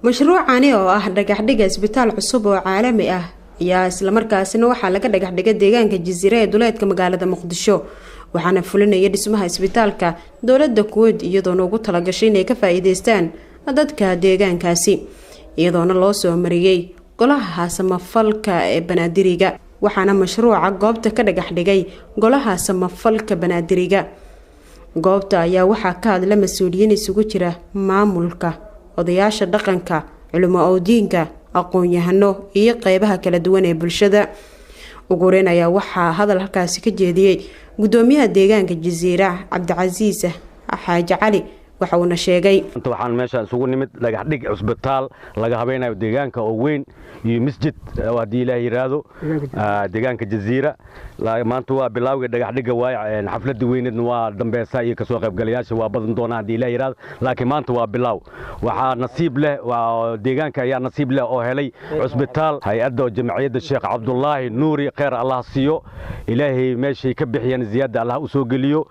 Mashruucani oo ah dhagaxdhiga isbitaal cusub oo caalami ah ayaa islamarkaasina waxaa laga dhagaxdhigay deegaanka Jasiira ee duleedka magaalada Muqdisho, waxaana fulinaya dhismaha isbitaalka dowladda Kuweyt, iyadoona ugu talagashay inay ka faa-iideystaan dadka deegaankaasi, iyadoona loo soo mariyey golaha samafalka ee Banaadiriga. Waxaana mashruuca goobta ka dhagaxdhigay golaha samafalka Banaadiriga. Goobta ayaa waxaa ka hadla mas-uuliyiin isugu jira maamulka, odayaasha dhaqanka, culimo owdiinka, aqoon-yahano iyo qeybaha kala duwan ee bulshada. Ugu horeyn ayaa waxaa hadal halkaasi ka jeediyey gudoomiyaha deegaanka Jasiira, Cabdicasiis Xaaji Cali, waxa uuna sheegay: Waxaan meesha isugu nimid dhagaxdhig cusbitaal laga habeynayo deegaanka oo weyn iyo masjid, haddii Ilaah yidhaahdo, deegaanka Jaziira. Maanta waa bilaawga dhagaxdhigga waaye, xafladda weyneedna waa dambeysa iyo kasoo qaybgalayaasha waa badan doonaa, haddii Ilaah yidhaahdo, laakiin maanta waa bilaaw. Waxaa nasiib leh deegaanka ayaa nasiib leh oo helay cusbitaal. Hay-adda jamciyadda Sheekh Cabdulaahi Nuuri, kheyr Allah siiyo, Ilaahay meeshay ka bixiyeen ziyaadda Allah u soo geliyo.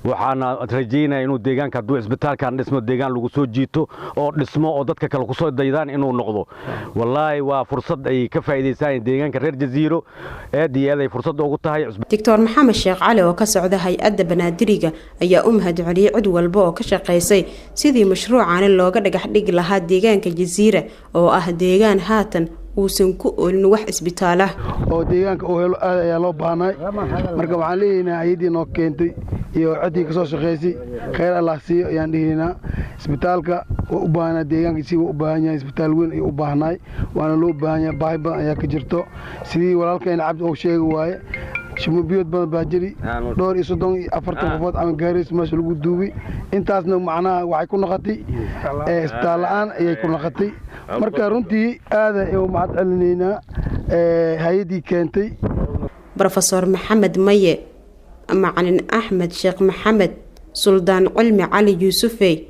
Waxaana rajaynaya inuu deegaanka, hadduu isbitaalkan dhismo, deegaan lagu soo jiito oo dhismo oo dadka kale kusoo daydaan inuu noqdo. Wallaahi waa fursad ay ka faa'iidaystaan deegaanka reer Jaziiro, aad iyo aad ay fursad ugu tahay. Doctor Maxamed Sheekh Cali oo ka socda hay-adda Banaadiriga ayaa u mahadceliyey cid walba oo ka shaqaysay sidii mashruucani looga dhagax dhigi lahaa deegaanka Jasiira, oo ah deegaan haatan uusan ku oolin wax isbitaalah. Oo deegaanka uu helo aad ayaa loo baahnay. Marka waxaan leeyahnaa hay-addii noo keentay iyo ciddii ka soo shaqaysay, khayr Allah siiyo ayaan dhihaynaa. Isbitaalka waa u baahnaa deegaanka, si waa u baahan yahay isbitaal weyn ayuu u baahnaay, waana loo baahan yahay. Baahi badan ayaa ka jirto, sidii walaalkayna Cabdi uu sheegi waaye. Shumubiyood badan baa jiri, dhowr iyo 30 iyo 40 qofood ama gaarays meesha lagu duubi. Intaasna macnaha waxay ku noqotay isbitaal la'aan ayay ku noqotay. Marka runtii aada u mahad celinaynaa hay-addii keentay. Rofeor Maxamed Maye, Macalin Axmed Sheekh Maxamed, Suldaan Cilmi Cali Yuusufey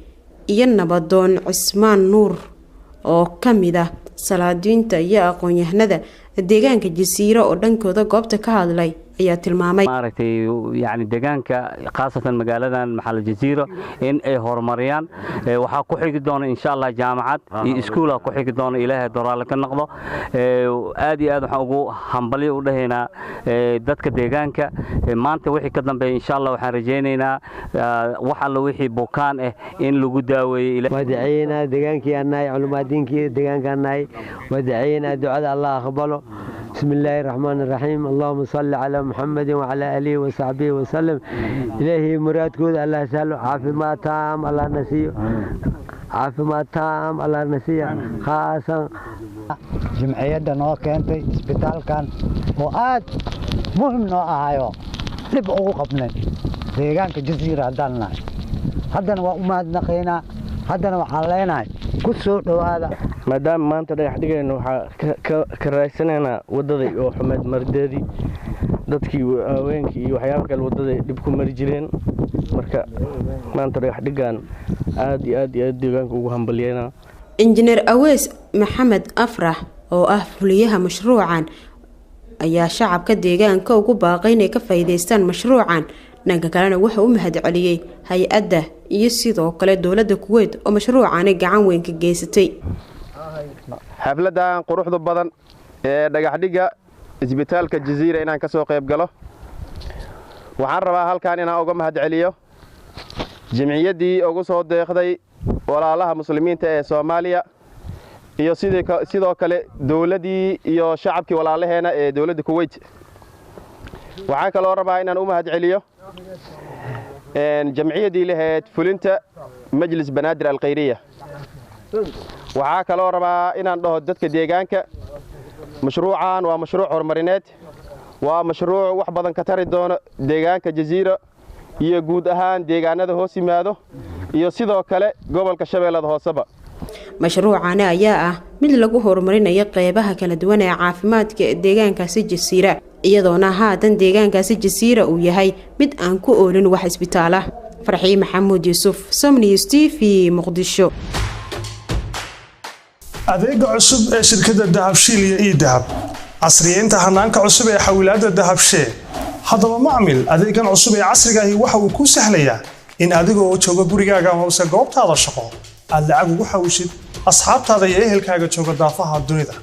iyo Nabadoon Cismaan Nuur oo ka mid ah salaadiinta iyo aqoon-yahanada deegaanka Jasiiro oo dhankooda goobta ka hadlay ayaa tilmaamay: Maaragtay, yani deegaanka, khaasatan magaaladan maxal Jaziira, in ay horumariyaan. Waxaa ku xigi doona, insha Allah, jaamacad iyo iskuula ku xigi doona, Ilaahay doraale ka noqdo. Aad iyo aad waxaan ugu hambalyo u dhahaynaa dadka deegaanka. Maanta wixii ka dambeeya, insha Allah, waxaan rajaynaynaa wax alla wixii bukaan ah in lagu daaweeyey. Waa duceeynaa, deegaankii aan nahay, culumaadiinkii deegaankaan nahay, waa duceeynaa, ducada Allah aqbalo. بسم الله الرحمن الرحيم، اللهم صل على محمد وعلى آله وصحبه وسلم. إلهي مرادكود الله سهlo، caafimaad taam Allah na siiyo, caafimaad taam Allah na siiya khaasan. Jimciyadda noo keentay isbitaalkan oo aad muhim noo ahayo, dhib ugu qabnay deegaanka Jasiira haddaan nahay, haddana waa u mahadnaqaynaa. Haddana waxaan leenahay ku soo dhowaada. Maadaama maanta dhagax dhigayno, waxaa ka raagsanaynaa waddaday oo xumeed marideedii, dadkii haweenkii iyo waxyaaba kale waddaday dhib ku mari jireen. Marka maanta dhagax dhiggan aad iyo aad iyo aad deegaanka ugu hambalyeynaa. Injineer Aweys Maxamed Afrax oo ah fuliyaha mashruucan ayaa shacabka deegaanka ugu baaqay inay ka faa'iideystaan mashruucan. Dhanka kalena wuxuu u mahad celiyey hay-adda iyo sidoo kale dowladda Kuweyt oo mashruucani gacan weyn ka geysatay. Xafladdan quruxda badan ee dhagaxdhigga isbitaalka Jaziira inaan ka soo qayb galo, waxaan rabaa halkan inaan uga mahad celiyo jimciyaddii ugu soo deeqday walaalaha muslimiinta ee Soomaaliya iyo sidoo kale dowladdii iyo shacabkii walaalaheena ee dowladda Kuweyt. Waxaan kaloo rabaa inaan u mahad celiyo jamciyaddii lahayd fulinta, Majlis Banaadir Alkhayriya. Waxaa kaloo rabaa inaan dhaho dadka deegaanka, mashruucan waa mashruuc horumarineed, waa mashruuc wax badan ka tari doono deegaanka Jaziira iyo guud ahaan deegaanada hoos yimaado iyo sidoo kale gobolka Shabeellada Hooseba. Mashruucani ayaa ah mid lagu horumarinayo qeybaha kala duwan ee caafimaadka ee deegaankaasi Jasiira, iyadoona haatan deegaankaasi Jasiira uu yahay mid aan ku oolin wax isbitaalah. Farxiye Maxamuud Yuusuf, Somnews TV, Muqdisho. Adeega cusub ee shirkadda Dahabshiil iyo eDahab, casriyeynta hanaanka cusub ee xawilaadda Dahabshee. Haddaba macmil, adeegan cusub ee casriga ahi waxa uu kuu sahlayaa in adigoo jooga gurigaaga hoose goobtaada shaqo aad lacag ugu xawishid asxaabtaada iyo ehelkaaga jooga daafaha dunida.